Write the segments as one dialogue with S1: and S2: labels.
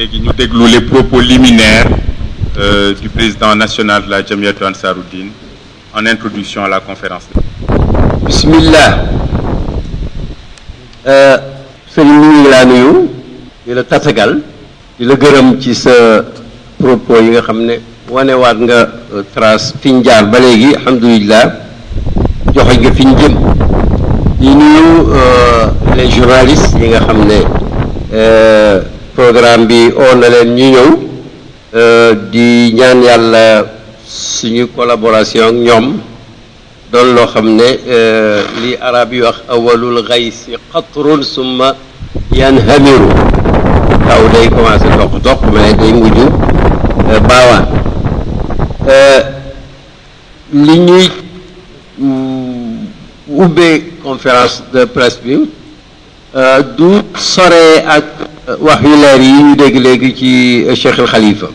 S1: léegi ñu déglu les propos liminaires du président national de la Jamiyatu Ansaruddin en introduction à la conférence.
S2: Bismillah. Sëriñ mi ngi laa nuyu di la tatagal di la gërëm ci sa propos yi nga xam ne wanewaat nga trace fi ñu jaar ba léegi alhamdulilah joxe nga fi ñu jëm di nuyu les journalistes yi nga xam ne programme bi oo na leen ñu ñëw di ñaan yàlla suñu collaboration ak ñoom doon loo xam ne li arab yi wax awalul xaysi qatrun summa yanhamiru taw day commencé toq mais day mujj baawaan li ñuy ubbee conférence de presse bi du sore ak wax yu leer yi ñu dégg léegi ci Cheikh El Khalifa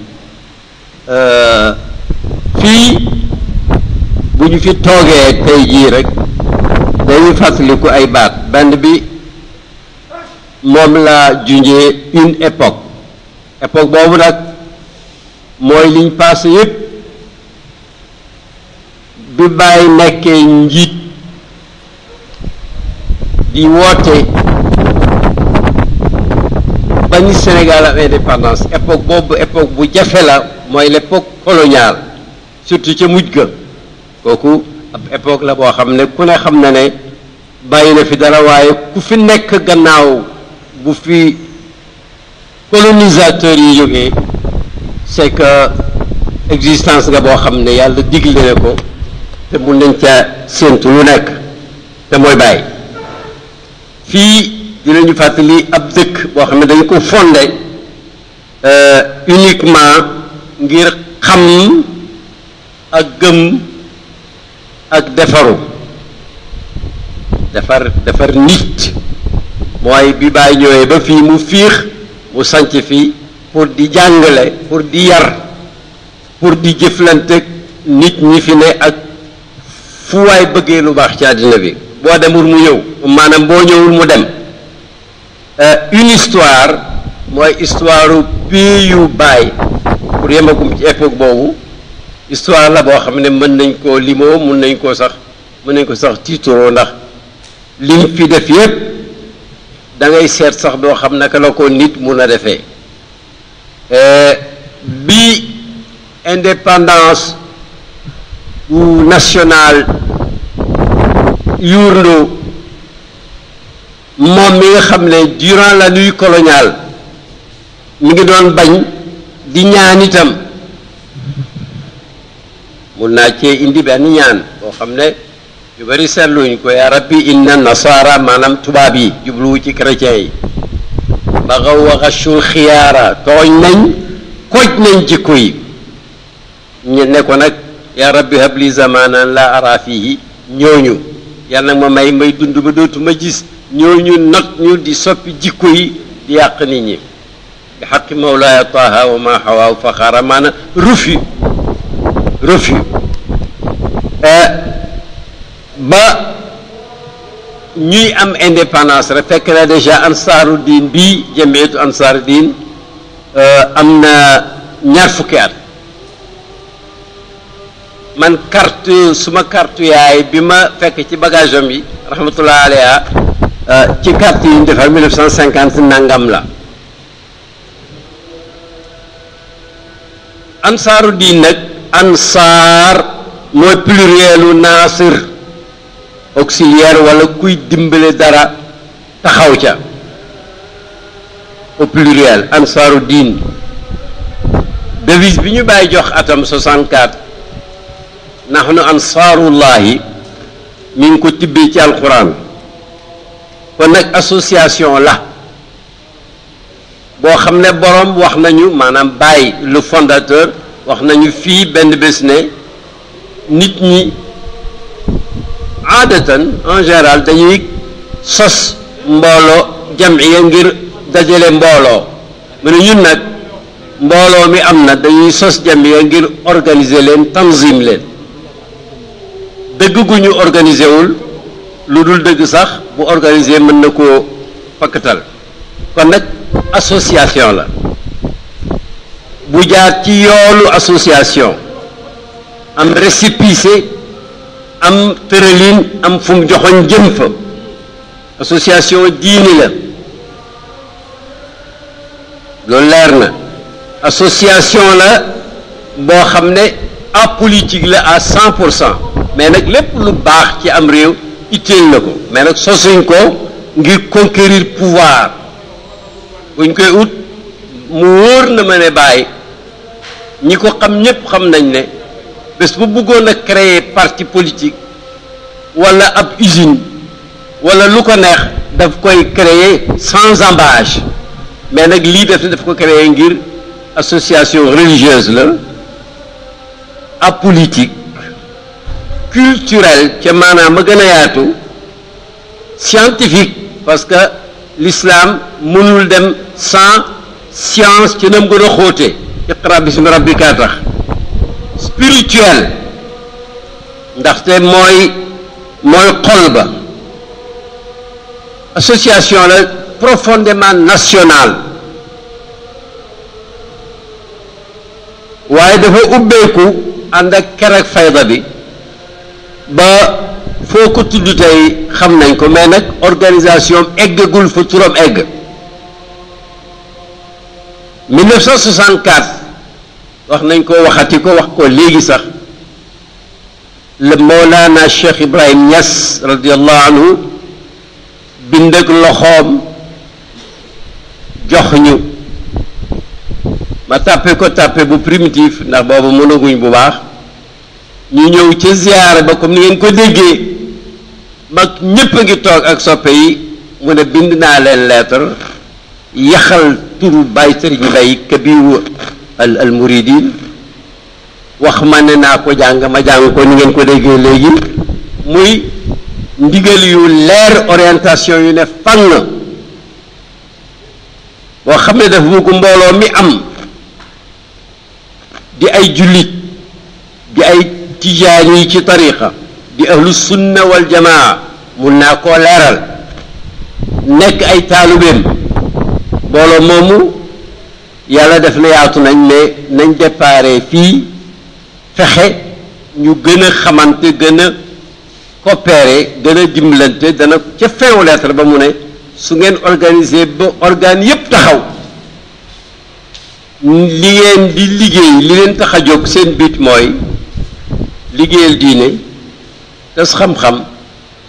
S2: fii bu ñu fi toogee tey jii rek dañuy fàttaliku ay baat benn bi moom la junjee une époque boobu nag mooy liñ passé yépp bi Baay nekkee njiit di woote ba ni Sénégal am indépendance époque boobu époque bu jafe la mooy l'époque coloniale surtout ca mujj ga kooku ab époque la boo xam ne ku ne xam na ne bàyyi na fi dara waaye ku fi nekk gannaaw bu fi colonisateurs yi jógee c'est que existence nga boo xam ne yàlla digle na ko te mun nañ ca séentu lu nekk te mooy bàyyi fii dinañu fàttali ab dëkk boo xam ne dañu ko fondé uniquement ngir xam ak gëm ak defar nit mooy bi Baay ñëwee ba fii mu fiix mu sanc fii pour di jàngale pour di yar pour di jëflante nit ñi fi ne ak fu waay bëggee lu baax ci àddina bi boo demul mu ñëw maanaam boo ñëwul mu dem une histoire mooy histoire pays yu Baay pour yemagum ci époque boobu histoire la boo xam ne mën nañ koo limoo mën nañ ko sax tiituroo ndax lim fi def yépp da ngay seet sax doo xam naka la ko nit mun a defee bi indépendance bu nationale yurndu moom mi nga xam ne durant la nuit coloniale mi ngi doon bañ di ñaan itam mun naa cee indi benn ñaan boo xam ne yu bari seetluñ ko yaa rabbi inna nasara maanaam tubaab yi jubluwu ci chrétiens yi baxaw wa xashul xiyaara tooñ nañ koj nañ jikko yi ñu ne ko nag yaa rabbi habli zamanan la ara fihi ñooñu yàlla nag ma may dund ba dootuma gis ñooñu not ñu di soppi jikko yi di yàq nit ñi bi xaqi mawlaaya taha wa ma xawaaw faxaara maanaam refus ba ñuy am indépendance rek fekk na déjà ansaaru diin bii jamiyatu ansaaru diin am na ñaar fukki at man suma carte yaay bi ma fekk ci bagage am yi rahmatullah alayha ci carte yi ñu defar 1950 nangam la ansaaru diin nag ansaar mooy plurielu naasir auxiliaire wala kuy dimbale dara taxaw ca au pluriel ansaaru diin devise bi ñu bàyyi jox atam 64 nahnu ansaarullahi mi ngi ko tibbee ci alquran kon nag association la boo xam ne borom wax nañu maanaam Baye le fondateur wax nañu fii benn bés ne nit ñi aadatan en général dañuy sos mbooloo jamiya ngir dajale mbooloo mu ne ñun nag mbooloo mi am na dañuy sos jamiya ngir organiser leen tanzim leen dëgg gu ñu organiser wul lu dul dëgg sax bu organiser mën na koo fakkatal kon nag association la bu jaar ci yoonu association am récépissé am tëralin am fu mu joxoñ jëm fa association diini la loolu leer na association la boo xam ne apolitique la à 100% mais nag lépp lu baax ci am réew itteel na ko mais nag sosuñ ko ngir conquérir pouvoir buñ koy ut mu wóor na ma ne bàyyi ñi ko xam ñépp xam nañ ne bés bu bëggoon a créer parti politique wala ab usine wala lu ko neex daf koy créer sans embâche mais nag lii daf ko créer ngir association religieuse la apolitique culturelle ca maanaam ma gën a yaatu scientifique parce que l'islam mënul dem sans science ci nam gën a xóote iqra bismi rabbika tax spirituel ndaxte mooy xol ba association la profondément nationale waaye dafa ubbeeku ànd ak ker ak fayda bi ba foo ko tudd tey xam nañ ko mais nag organisation eggagul fa turam egg 1964 wax nañ ko waxati ko wax ko léegi sax le Mawlana Cheikh Ibrahim Niass radiallahu anhu bind ak loxoom jox ñu ma tàppe ko tàppe bu primitif ndax boobu mënaguñ bu baax ñu ñëw ca ziyaara ba comme ni ngeen ko déggee mag ñépp a ngi toog ak soppe yi mu ne bind naa leen lettre yaxal turu Baye Serigne Mbaye kabiru al muridin wax ma ne naa ko jàng ma jàng ko ni ngeen ko déggee léegi muy ndigal yu leer orientation yu ne fang boo xam ne daf bëgg mbooloo mi am di ay jullit di ay tijaan yi ci tariqa di ahlu sunna wal jamaa mun naa koo leeral nekk ay taalubeem mbooloo moomu yàlla def na yaatu nañ mais nañ déparé fii fexe ñu gën a xamante gën a coopérer gën a dimbalante dana ca feewu lettre ba mu ne su ngeen organiser ba organe yépp taxaw li ngeen di liggéey li leen tax a jóg seen but mooy liggéeyal diine tas xam-xam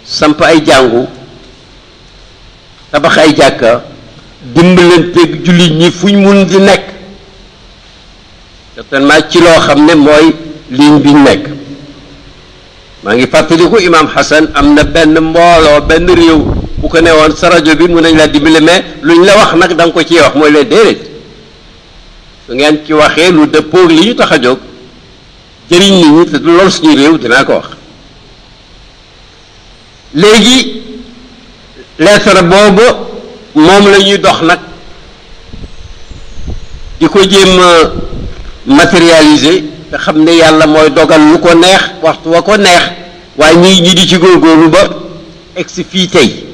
S2: samp ay jàngu tabax ay jàkka dimbalanteeg jullit ñi fuñ mun di nekk certainement ci loo xam ne mooy ligne biñ nekk maa ngi fàttaliku Imam Hassan am na benn mbooloo benn réew bu ko newoon sa rajo bi mun nañ la dimbale mais luñ la wax nag da nga ko ciy wax mooy leen déedéet su ngeen ci waxee lu dëppoog li ñu tax a jóg jëriñ nit ñi te du lool suñu réew dinaa ko wax léegi lettre boobu moom la ñuy dox nag di ko jéem a matérialiser te xam ne yàlla mooy dogal lu ko neex waxtu wa ko neex waaye ñi di ci góorgóorlu ba egsi fii tey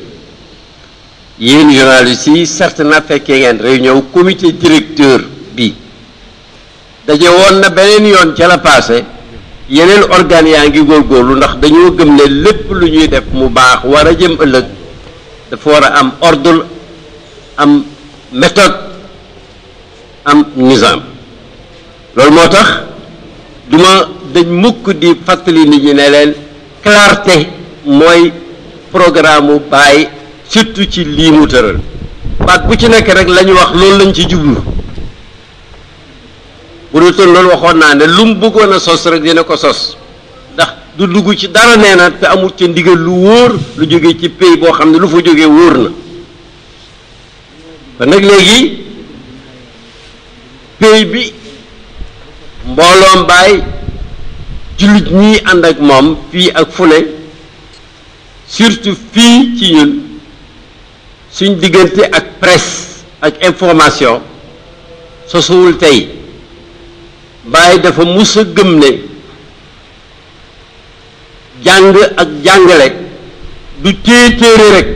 S2: yéen journalistes yi certainement fekkee ngeen réunion comité directeur bi daje woon na beneen yoon ca la passé yeneen organes yaa ngi góorgóorlu ndax dañoo gëm ne lépp lu ñuy def mu baax war a jëm ëllëg dafa war a am ordre am méthode am nizam loolu moo tax duma dañ mukk di fàttali nit ñi ne leen clarté mooy programme mu Baye surtout ci lii mu tëral baat bu ci nekk rek la ñu wax loolu lañ ci jublu bu dul toon loolu waxoon naa ne lu mu bëggoon a sos rek dina ko sos ndax du dugg ci dara nee na te amul ca ndigal lu wóor lu jógee ci pays boo xam ne lu fa jógee wóor na kon nag léegi pays bi mbooloom Baay jullit ñi ànd ak moom fii ak fule surtout fii ci ñun suñ diggante ak presse ak information sosuwul tey Baay dafa mus a gëm ne jàng ak jàngale du téere rek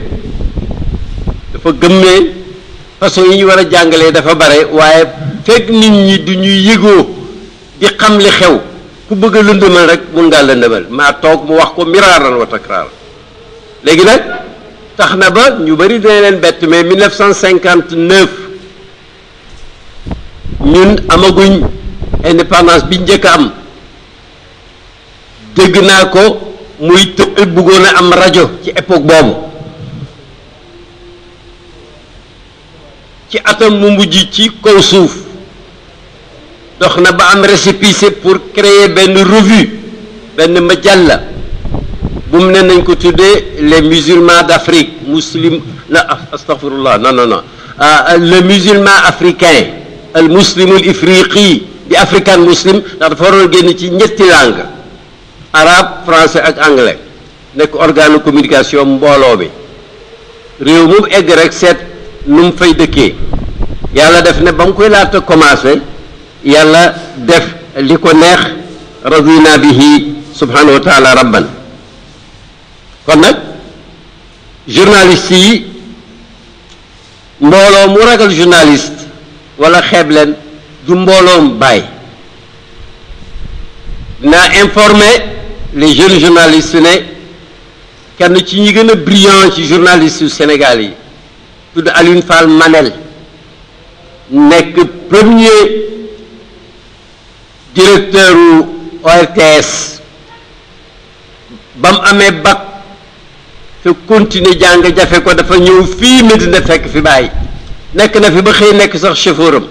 S2: dafa gëm ne façon yi ñu war a jàngalee dafa bare waaye fekk nit ñi du ñuy yëgoo di xam li xew ku bëgg a lëndëmal rek mun ngaa lëndëmal maa toog mu wax ko miraaran wa takraar léegi nag tax na ba ñu bëri dina leen bett mais 1959 ñun amaguñ indépendance bi njëkk a am dégg naa ko muy bëggoon a am rajo ci époque boobu ci atam mu mujj ci kaw suuf dox na ba am récépissé pour créer benn revue benn majalla bu mu ne nañ ko tuddee les musulmans d'Afrique muslim na astaghfirullah non le musulman africain al muslimul ifriqi di african muslim ndax dafa waroon génn ci ñetti langue arabe français ak anglais nekk organe de communication mbooloo bi réew moom egg rek seet nu mu fay dëkkee yàlla def ne ba mu koy laata commencé yàlla def li ko neex radina bihi subhanahu wa taala rabban kon nag journaliste yi mbooloo mu ragal journaliste wala xeeb leen du mbooloom bàyyi dinaa informer les jeunes journalistes ne kenn ci ñi gën a brillant ci journaliste yu Sénégal yi tudd Alioune Fall Manel nekk premier directeur u ORTS ba mu amee bac te continuer jàng jafe ko dafa ñëw fii Medina fekk fi bàyyi nekk na fi ba xëy nekk sax chauffeur am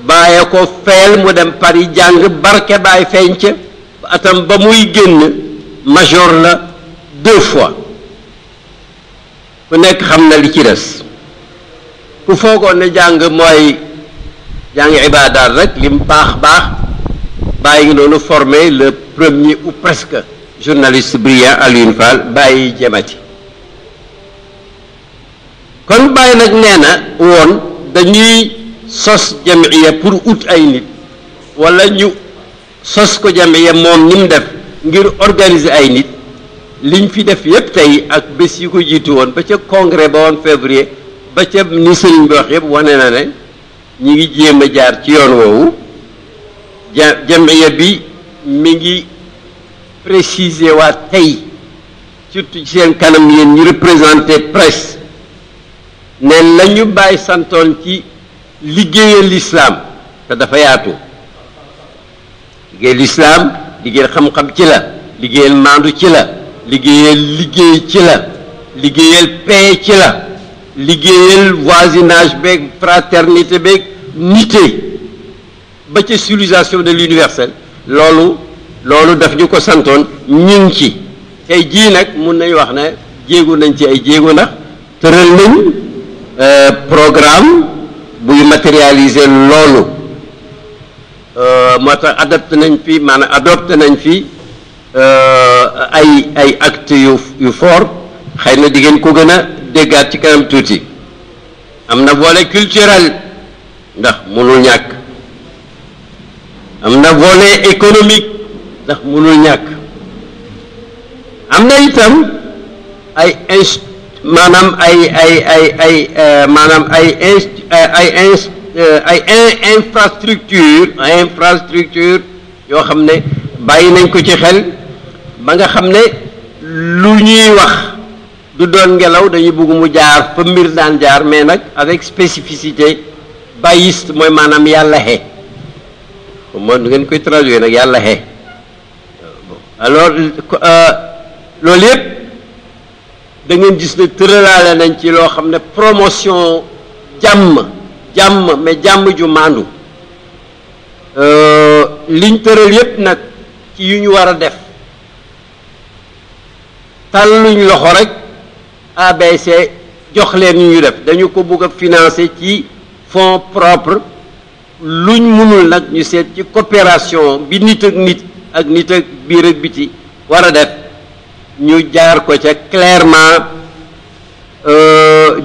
S2: bàyyi ko fayal mu dem Paris jàng barke bàyyi feeñ ca atam ba muy génn major la 2 fois ku nekk xam na li ci des ku foogoon ne jàng mooy jàng ibaadaat rek lim baax bàyyi ngi noonu formé le premier ou presque journaliste brillant Alioune Fall bàyyi jemati kon bàyyi nag nee na woon dañuy sos jamiya pour ut ay nit wala ñu sos ko jamiya moom ni mu def ngir organiser ay nit liñ fi def yépp tey ak bés yi ko jiitu woon ba ca congrès ba woon février ba ca ni sëriñ bi wax yépp wane na ne ñi ngi jéem a jaar ci yoon woowu jamiya bi mi ngi préciser waa tey surtout ci seen kanam yéen ñi représenté presse ne la ñu bàyyi santoon ci liggéeyal l'islam te dafa yaatu liggéeyal l'islam liggéeyal xam-xam ci la liggéeyal maandu ci la liggéeyal liggéey ci la liggéeyal paix ci la liggéeyal voisinage beeg fraternité beeg nité ba ca civilisation de l'universel loolu daf ñu ko santoon ñu ngi ci tey jii nag mun nañ wax ne jéego nañ ci ay jéego ndax tëral nañ programme buy matérialiser loolu moo tax adopté nañ fi ay actes yu fort xëy na di ngeen ko gën a déggaat ci kanam tuuti am na volet culturel ndax mënul ñàkk am na volet économique ndax mënul ñàkk am na itam ay infrastructure yoo xam ne bàyyi nañ ko ci xel ba nga xam ne lu ñuy wax du doon ngelaw dañuy bëgg mu jaar fa mbir daan jaar mais nag avec spécificité bayiste mooy maanaam yàlla xe moo nu ngeen koy traduire nag yàlla xe alors loolu yépp da ngeen gis ne tëralaale nañ ci loo xam ne promotion jàmm mais jàmm ju maandu liñ tëral yépp nag ci yu ñu war a def tàlluñ loxo rek ABC jox leen ñu def dañu ko bëgg a financer ci fonds propre luñ mënul nag ñu seet ci coopération bi nit ak biir ak biti war a def ñu jaar ko ca clairement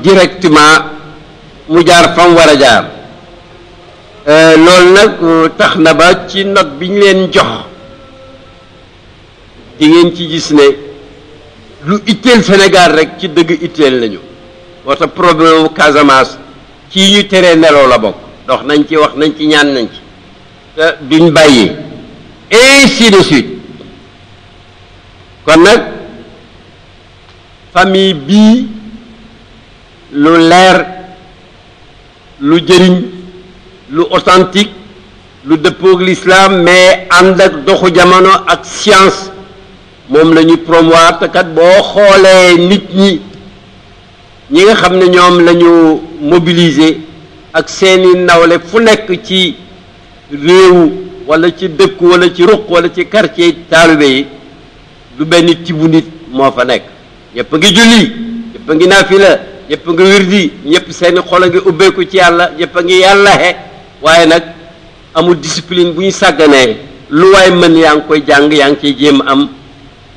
S2: directement mu jaar fam war a jaar loolu nag tax na ba ci note bi ñu leen jox di ngeen ci gis ne lu itteel Sénégal rek ci dëgg itteel nañu moo tax problème Casamance ci ñu teree nelaw la bokk dox nañ ci wax nañ ci ñaan nañ ci te duñ bàyyi ainsi de suite kon nag famille bii lu leer lu jëriñ lu authentique lu dëppoog l'islam mais ànd ak doxu jamono ak science moom la ñu promouvoir te kat boo xoolee nit ñi nga xam ne ñoom la ñu mobiliser ak seeni nawle fu nekk ci réew wala ci dëkk wala ci ruq wala ci quartier taalibe yi du benn tibu nit moo fa nekk ñëpp a ngi julli ñëpp a ngi naafila ñëpp a ngi wirdi ñëpp seeni xol a ngi ubbeeku ci yàlla ñëpp a ngi yàllaxe waaye nag amul discipline bu ñu sàgganee lu waay mën yaa ngi koy jàng yaa ngi ciy jéem am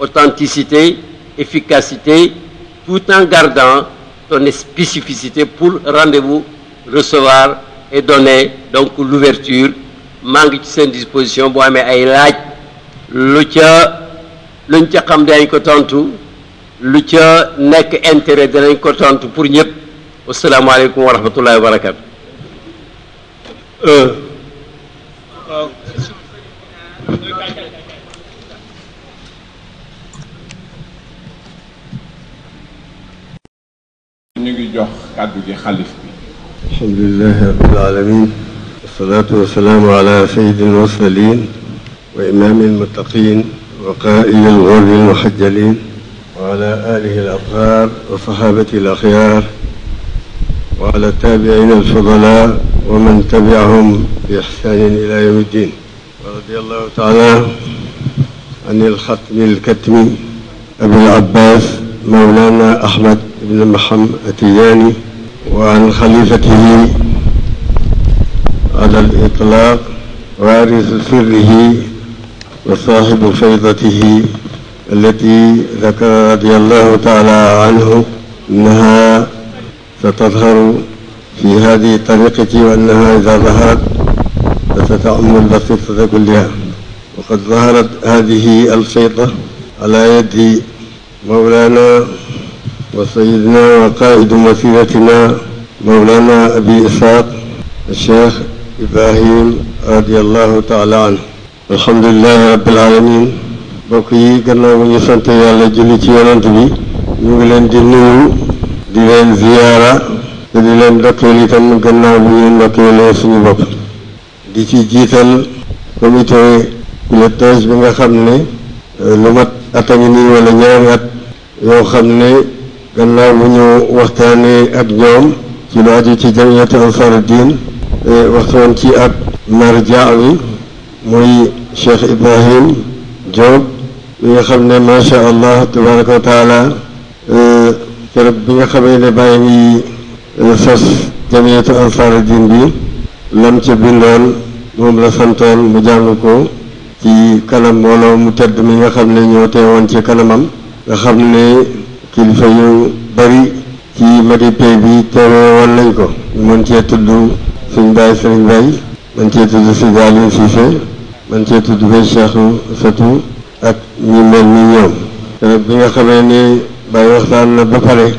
S2: authenticité efficacité tout en gardant ton spécificité pour rendez-vous recevoir et donner donc l'ouverture maa ngi ci seen disposition boo amee ay laaj luñ ca xam dañ ko tontu lu ca nekk intérêt danañ ko tontu pour ñëpp asalaamaaleykum wa rahmatullahi wa barakatu
S1: ñu ngi jox kàddu gi xalif bi.
S3: alhamdulilahi rabbil alamin wasalaatu wasalaamu ala sayyidil mursalin wa imaamil muttaqin wa qaa'idil ghurril muhajjalin wa ala alihi al abraar wa sahabati al axyaar wa ala taabi'in al fudala wa man tabi'ahum bi ihsaanin ila yawmi ddin wa radiyallahu taala an al xatmi al katmi abil abbaas mawlana ahmad ibn Muhammad Atijaani wa an xalifatihi ala al-itlaaq waarisu sirrihi wa saahibu faydatihi allati dakara radiyallahu taala anhu annaha satadharu fi haadihi tariqati wa annaha idaa daharat satata'ammu al-basiitata kullaha wa qad daharat haadihi al-fayda ala yadi mawlaana وسيدنا وقائد مسيرتنا مولانا أبي إسحاق الشيخ إبراهيم رضي الله تعالى عنه الحمد لله رب العالمين mbokk yi gannaaw bu ñu sant yàlla julli ci yonent bi ñu ngi leen di nuyu di leen ziyaara te di leen ndokkeel itam gannaaw bu ñu ndokkeelee suñu bopp di ci jiital comité pilotage bi nga xam ne lu mat at a ngi nii wala ñaari at yoo xam ne gannaaw bu ñu waxtaanee ak ñoom ci lu aju ci jamiyatu ansaaru diin waxtaan ci ak marja wi muy Cheikh Ibrahim Diop bi nga xam ne macha allah tabaraka wa taala keroog bi nga xamee ne bàyyi ngi sos jamiyatu ansaaru diin bi lam ca bindoon moom la santoon mu jàng ko ci kanam mbooloo mu tedd mi nga xam ne ñoo teewoon ci kanamam nga xam ne kilifa yu bari ci MADIP bi teewee woon nañ ko mën cee tudd suñ baay Sëriñ Bay mën cee tudd Sidi Aliou Cissé mën cee tudd bay Cheikh Satou ak ñi mel ni ñoom te bi nga xamee ni Baay waxtaan na ba pare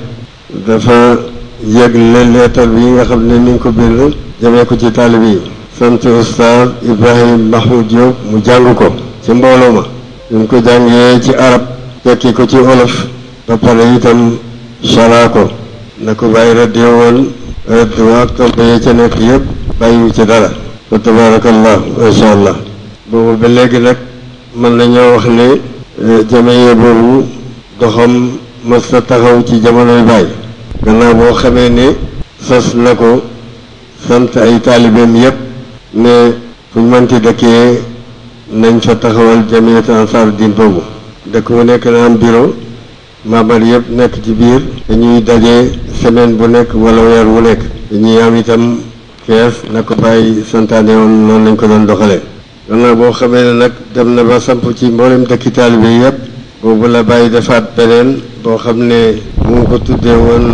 S3: dafa yëgle leetar bi nga xam ne ni nga ko bind jëmee ko ci taalib yi sant Oustaz Ibrahim Mahmoud Diop mu jàng ko ci mbooloo ma bi mu ko jàngee ci arab tekki ko ci olof ba pare itam sara ko na ko bàyyi rëddee woon rëdd waak tomb yi ca nekk yëpp bàyyiwu ci dara fa tabarakallah masha allah boobu ba léegi nag mën nañoo wax ne jamiya boobu doxam mos na taxaw ci jamonoy baay gannaaw boo xamee ne sos na ko sant ay taalibeem yëpp ne fuñ mënti dëkkee nañ fa taxawal jamiyatu ansaaru diin boobu dëkk mu nekk na am bureau membre yëpp nekk ci biir dañuy daje semaine bu nekk wala weer wu nekk dañuy am itam kees na ko bàyyi santaane woon noonu lañ ko doon doxalee gannaaw boo xamee ne nag dem na ba samp ci mboolem dëkki taalibe yëpp boobu la bàyyi defaat beneen boo xam ne mu ngi ko tuddee woon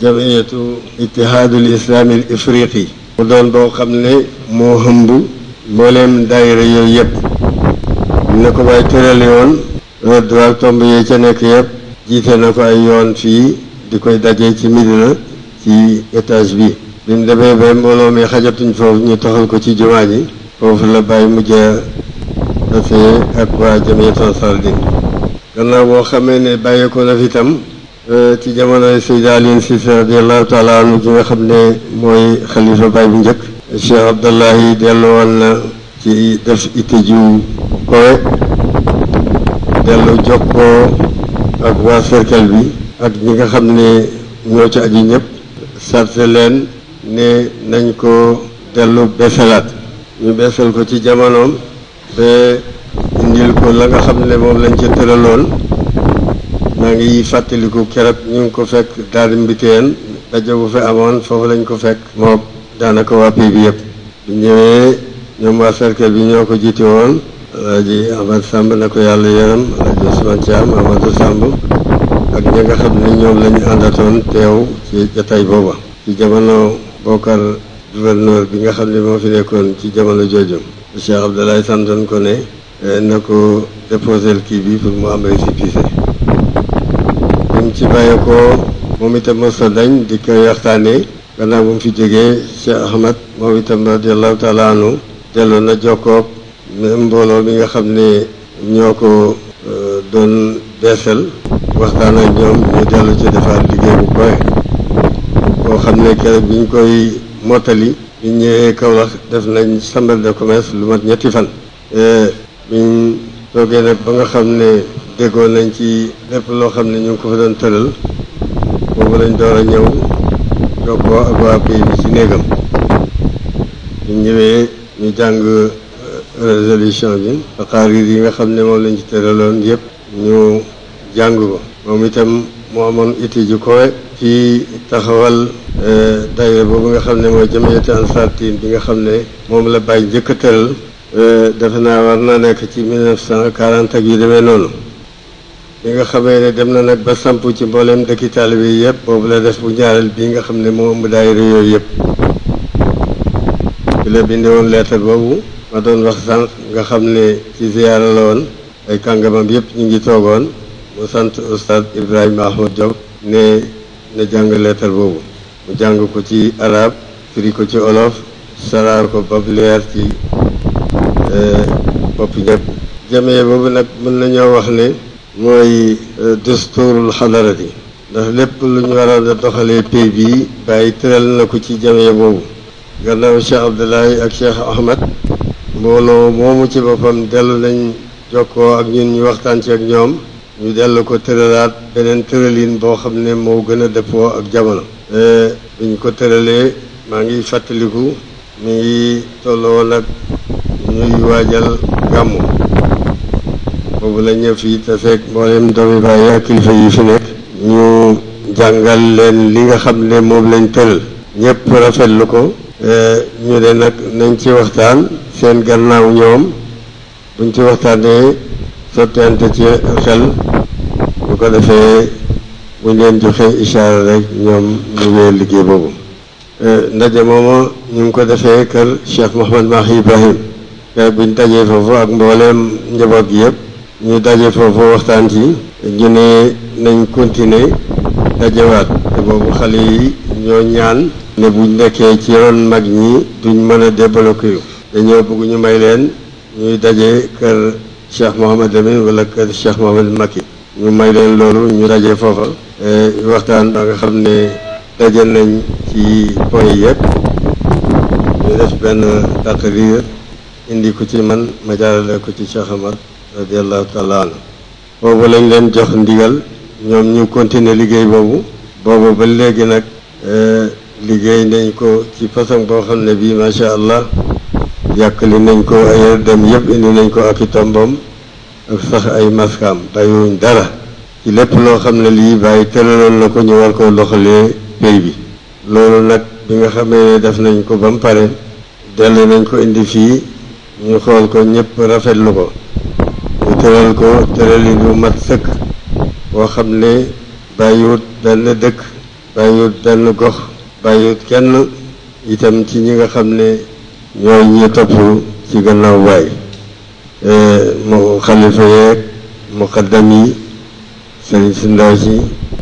S3: jamiyatu ittihaadul islaamil ifriqi mu doon boo xam ne moo hëmb mbooleem daayira yooyu yëpp ne ko bàyyi tërale woon rëdd ak tomb yi ca nekk yëpp jiite na ko ay yoon fii di koy daje ci Medina ci étage bi bi mu demee ba mbooloo mi xajatuñ foofu ñu toxal ko ci jumaa ji foofu la bàyyi mujjee tase ak waa Jamiyatu Ansaaruddin gannaaw boo xamee ne bàyyeekoo na fi itam ci jamonoy Seydi Aliou Cissé radiyallahu taala anhu ki nga xam ne mooy xalifa baay bu njëkk Cheikh Abdallahi dellu woon na ci def itte ju kowe dellu jokkoo ak waa cercle bi ak ñi nga xam ne ñoo ci aju ñëpp sarte leen ne nañ ko dellu beesalaat ñu beesal ko ci jamonoom ba indil ko la nga xam ne moom lañ ca tëraloon maa ngi fàttaliku keroog ñu ngi ko fekk daal mbiteen daje bu fi amoon foofu lañ ko fekk moom daanaka waa pays bi yëpp bu ñëwee ñoom waa cercle bi ñoo ko jiite woon Alaaji Ahmad Samb na ko yàlla yërëm Alaaji Ousmane Thiam Amadou Samb ak ñi nga xam ne ñoom la ñu àndatoon teew ci jataay booba ci jamono Bokar gouverneur bi nga xam ne moo fi nekkoon ci jamono jooju Cheikh Abdoulaye santoon ko ne na ko déposé kii bi pour mu am récépissé bi mu ci bàyyeekoo moom itam mos a dañ di koy waxtaanee gannaaw bu mu fi jógee Cheikh Ahmad moom itam radiallahu taala anhu delloo na jokkoog même mbooloo mi nga xam ne ñoo ko doon beesal waxtaan ak ñoom ñu dellu ci defaat liggéey bu koy boo xam ne keroog bi ñu koy mottali bi ñu ñëwee Kaolack def nañ chambre de commerce lu mat ñetti fan biñ toogee nag ba nga xam ne déggoon nañ ci lépp loo xam ne ñu ngi ko fa doon tëral boobu lañ door a ñëw jokkoo ak waa pays bi ci néegam biñ ñëwee ñu jàng résolution bi xaarir yi nga xam ne moom lañ ci tëraloon yëpp ñu jàng ko moom itam moo amoon itti ju kowe ci taxawal daayira boobu nga xam ne mooy Jamiyatu Ansaaruddin bi nga xam ne moom la bàyyi njëkk a tëral defe naa war na nekk ci 1940 ak yu demee noonu bi nga xamee ne dem na nag ba samp ci mbooleem dëkki taalibe yi yëpp boobu la def bu ñaareel bii nga xam ne moo ëmb daayira yooyu yëpp bi la bindi woon lettre boobu ma doon wax sànq nga xam ne ci ziyaara la woon ay kàngamam yëpp ñu ngi toogoon mu sant Oustaz Ibrahima Ahmad Diop ne na jàng lettre boobu mu jàng ko ci arab firi ko ci olof saraar ko ba leer ci bopp ñëpp jamee boobu nag mën nañoo wax ne mooy dusturul xadarati ndax lépp lu ñu waroon a doxalee pays bi bàyyi tëral na ko ci jamee boobu gannaaw Cheikh Abdoulaye ak Cheikh Ahmad mbooloo moomu ci boppam dellu nañ jokkoo ak ñun ñu waxtaan ci ak ñoom ñu dellu ko tëralaat beneen tëralin boo xam ne moo gën a dëppoo ak jamono biñ ko tëralee maa ngi fàttaliku mi ngi tolloo nag ñuy waajal gàmmu boobu la ñëw fii te fekk mboolem doomi bàyyi ak kilifa yi fi nekk ñu jàngal leen li nga xam ne moom lañ tëral ñëpp rafetlu ko ñu ne nag nañ ci waxtaan seen gannaaw ñoom buñ ci waxtaanee sottante ci xel bu ko defee buñ leen joxee ishaara rek ñoom ñu wéer liggéey boobu ndaje moomu ñu ngi ko defee kër Cheikh Mouhamad Mahi Ibrahim kër buñ dajee foofu ak mbooleem njaboot gi yëpp ñu daje foofu waxtaan ci ñu ne nañ continuer dajewaat te boobu xale yi ñoo ñaan ne buñ nekkee ci ron mag ñi duñ mën a débloqué dañoo bëgg ñu may leen ñuy daje kër Cheikh Mouhamad Amin wala kër Cheikh Mouhamad Makki ñu may leen loolu ñu daje foofa waxtaan ba nga xam ne daje nañ ci point yëpp ñu def benn taqrir indi ko ci man ma jaarale ko ci Cheikh Ahmad radiallahu taala anhu boobu lañ leen jox ndigal ñoom ñu continuer liggéey boobu ba léegi nag liggéey nañ ko ci façon boo xam ne bii macha allah yàkkali nañ ko ay dem yëpp indi nañ ko ak i tombom ak sax ay maskam bàyyiwuñ dara ci lépp loo xam ne lii bàyyi tëraloon na ko ñu war koo doxalee pays bi loolu nag bi nga xamee ne def nañ ko ba mu pare dellu nañ ko indi fii ñu xool ko ñëpp rafetlu ko ñu tëral ko tëralin bu mat sëkk boo xam ne bàyyiwut benn dëkk bàyyiwut benn gox bàyyiwut kenn itam ci ñi nga xam ne ñooy ñi topp ci gannaaw baay mu xalifa yeeg muqaddam yi sëriñ si ndaw si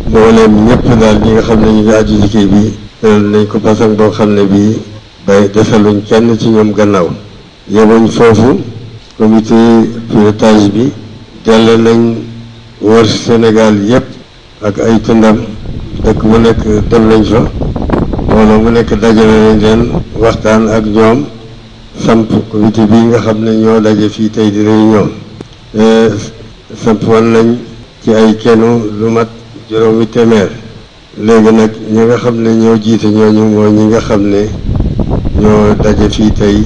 S3: mbooleem ñëpp daal ñi nga xam ne ñu ngi aju ci kii bi tëral nañ ko façon boo xam ne bii bay desaluñ kenn ci ñoom gannaaw. yemuñ foofu comité pilotage bi dell nañ wër Sénégal yépp ak ay tundam dëkk bu nekk dem nañ fa mbooloo mu nekk dajale nañ leen waxtaan ak ñoom samp comité bi nga xam ne ñoo daje fii tey di réunion samp woon nañ ci ay kenu lu mat juróomi téeméer. léegi nag ñi nga xam ne ñoo jiite ñooñu mooy ñi nga xam ne ñoo daje fii tey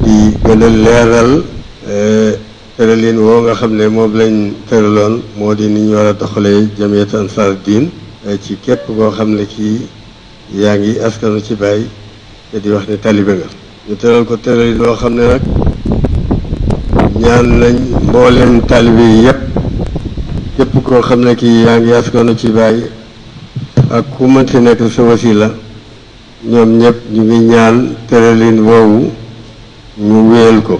S3: di gën a leeral tëralin woo nga xam ne moom lañ tëraloon moo di ni ñu war a doxalee Jamiyat Ansar Din ci képp koo xam ne kii yaa ngi askanu ci Baay te di wax ne talibe nga. ñu tëral ko tëralin woo xam ne nag ñaan nañ mboolem talibe yi yépp képp koo xam ne kii yaa ngi askanu ci Baay ak ku mënti nekk sa wasila ñoom ñëpp ñu ngi ñaan tëralin woowu ñu wéyal ko.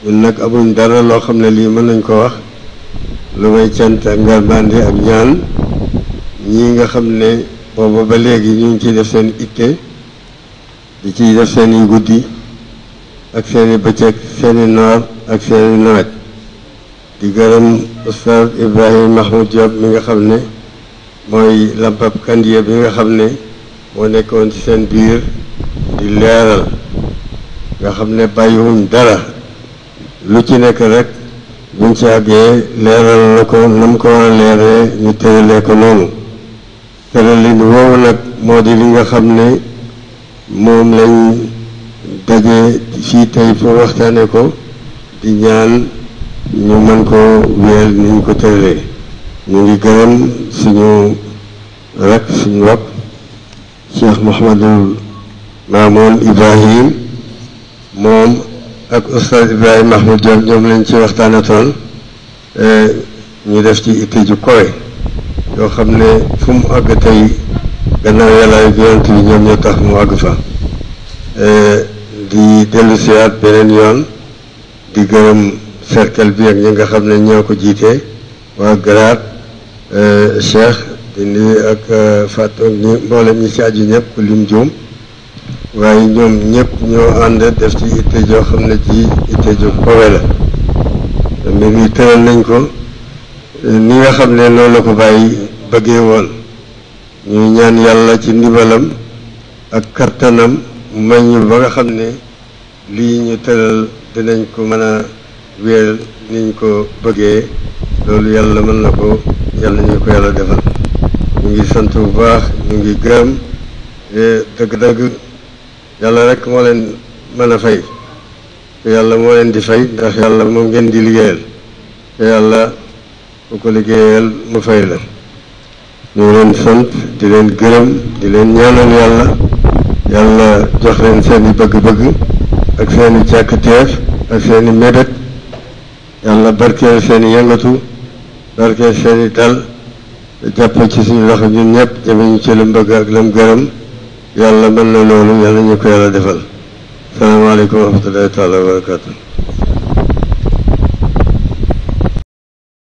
S3: ñun nag amuñ dara loo xam ne lii mën nañ ko wax lu may cant ak ngarmande ak ñaan ñii nga xam ne booba ba léegi ñu ngi ciy def seen itte di ciy def seen i guddi ak seen i bëccëg seen i noor ak seen i nawet di gërëm Oustaz Ibrahim Mahmoud Diop mi nga xam ne mooy lampab kandiye bi nga xam ne moo nekkoon ci seen biir di leeral nga xam ne bàyyiwuñ dara lu ci nekk rek buñ ci àggee leeral na ko nam ko war a leeree ñu tëralee ko noonu tëralin woowu nag moo di li nga xam ne moom lañ daje fii tey pour waxtaane ko di ñaan ñu mën ko wéel ni ñu ko tëralee. ñu ngi gërëm suñu rek suñu wap Cheikh Mouhamadul Mamoun Ibrahim moom ak Oustaz Ibrahim Mahmoud Diop ñoom lañ ci waxtaanatoon ñu def ci itte ju kowe yoo xam ne fu mu àgg tey gannaaw yàlla ak yonent bi ñoom ñoo tax mu àgg fa. di dellu siwaat beneen yoon di gërëm cercle bi ak ñi nga xam ne ñoo ko jiite waa garaat Cheikh di nuyu ak Fatou ñi mboolem ñi ci aju ñëpp ku lim juum waaye ñoom ñëpp ñoo ànd def ci itte joo xam ne ci itte ju kowe la mbir mi tëral nañ ko ni nga xam ne noonu la ko bàyyi bëggee woon ñuy ñaan yàlla ci ndimbalam ak kattanam may ñu ba nga xam ne lii ñu tëral dinañ ko mën a wéer niñ ko bëggee loolu yàlla mën na ko yàlla ñu ko yàlla defal. ñu ngi sant bu baax ñu ngi gërëm dëgg-dëgg yàlla rek moo leen mën a fay te yàlla moo leen di fay ndax yàlla moom ngeen di liggéeyal te yàlla ku ko liggéeyal mu fay la. ñu ngi leen sant di leen gërëm di leen ñaanal yàlla jox leen seen i bëgg-bëgg ak seen i càkkutéef ak seen i mébét yàlla barkeel seen i yëngatu barkeel seen i dal jàpp ci suñu loxo ñun ñëpp jëme ñu ci lu mbëgg ak lam gërëm yàlla mën na loolu yàlla ñu ko yàlla defal. salaamaaleykum wa rahmatullahi taala wa barakatu.